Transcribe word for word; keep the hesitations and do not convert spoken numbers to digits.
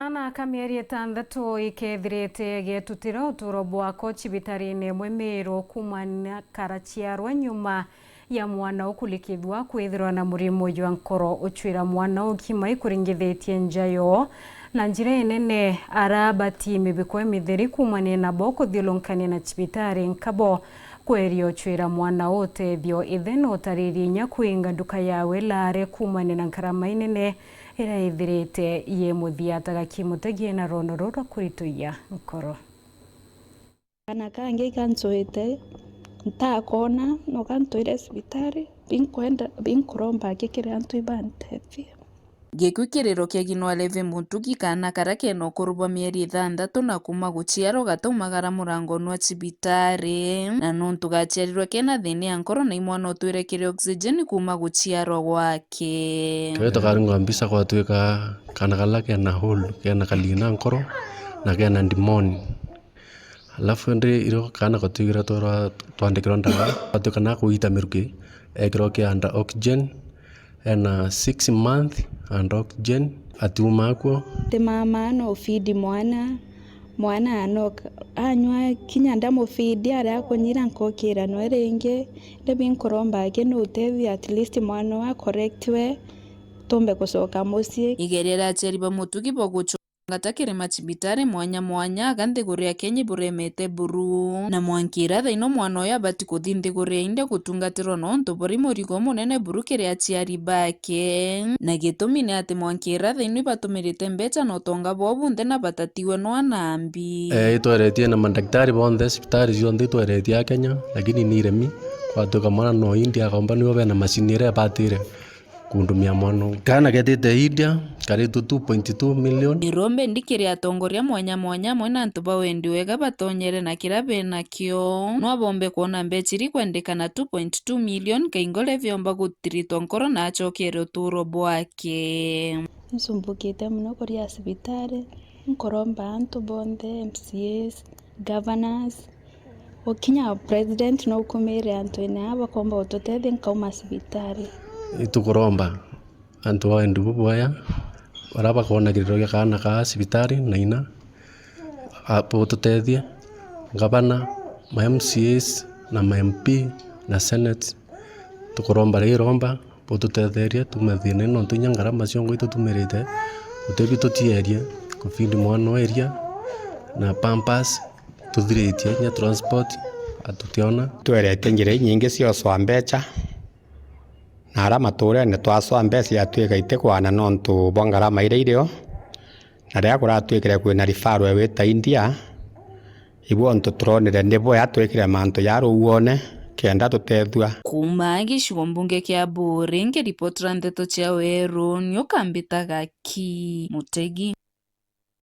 Kana ka mieri itantatu ikethirite getutira uturo bwako cibitarine imwe Miru kuuma na karaciarwa nyuma ya mwana ukulikithua kwithirwa na murimo jwa nkoro ucwira mwana ukima ikuringithitie nja yoo. Na njira inene, ara bati mibiko imitheri kuumania nabo kuthiulunkania na cibitari nkabo kweria ucwira mwana utethio. Ithe no utariri inya kuinga nduka yawe laare kuumania na nkarama inene iria ithirite yi muthia. Atagaki Mutegi na rono ruu rwa kurituia nkoro. Kana kangi gancwite, ntakona, no gantwire cibitari, binkwenda, binkuromba aki kiri antu ibantethie. Gikwi kiriro kia Ginwa Levi Mutugi, kaana karia kena ukuru bwa mieri ithanthatu na kuuma guciarwa gataumagara murangoni wa cibitari, na nontu gaciarirwe kena thina ya nkoro, na imwana utwire kiri oxygen kuuma guciarwa gwake. Karia tukaringwa mbica gwatwika kaana karia kena hole, kena kalina nkoro, na kena ndimoni. Alafu indi irio kaana gatwikirwe twarwa twandikirwa ndawa, gatwika na kuita miruki, ekirwa ki under oxygen, ena six month under oxygen, atiuma akuo. Ti mama no feed mwana, mwana anoka, anywa kinya ndamufeed, aria akunyira nkokira nwe ringi. Indi binkuromba aki ni utethio, at least mwana uyu acorrectwe, tumbe gucoka mucii. Igeria ria aciari ba Mutugi bo gucu- Ngata kiri macibitari mwanya mwanya aga nthiguru ya Kenya iburemete buru, na mwankira thaino mwana uyu abati kuthi nthiguru ya India gutungatirwa nontu buri murigo munene buru kiri aciari bake. Na gitumi ni ati mwankira thaino ibatumirite mbeca na utonga bwao bunthe na batatiwe nwa na mbi. Eh, itweretie na madaktari bonthe, cibitari cionthe itweretie a Kenya, lakini ni iremi. Kwatuika mwana no India, akomba nibo bena macini iria ibatire kundumia mwana uu. Kaana ketite India, karitwe two point two million. Irombe ndi kiri atongoria mwanya mwanya amwe na antu ba wendi wega batonyere na kiria benakio. No abombe kwona mbeca iri kwendekana two point two million kaingole biomba gutiritwa nkoro na acokere uturo bwake. Nsumbukite mono kuria cibitari, nkuromba antu bonthe, M C As, governors, o kinya president no ukumire antu ene aa bakomba gututethia nkauma cibitari. Itukuromba antu ba wendi bubwaya, baria bakoona kiriro gia kaana kaa cibitari na ina, a, bututethie, ngavana, ma M C As na ma M P na senate, tukuromba riromba bututetherie tuume thiina ino, nontu inya ngarama ciongo itutumirite, guti bi tutierie, kufeed mwana oo iria na pampers tuthiritie, inya transport atutiona. Twerete njira inyingi ciocwa mbeca, na ara maturene twacwa mbeca yatwika itikwana nontu bwa ngarama iria irio, na riria kuratwikire kwina referral wita India, Ibu untu turonire ni bwea twikire mantu ja ruuone kenda tutethua. Kuuma gicigo mbunge kia Buuri, nkiripotera nteto cia Weru, ni ukambitaga ki Mutegi.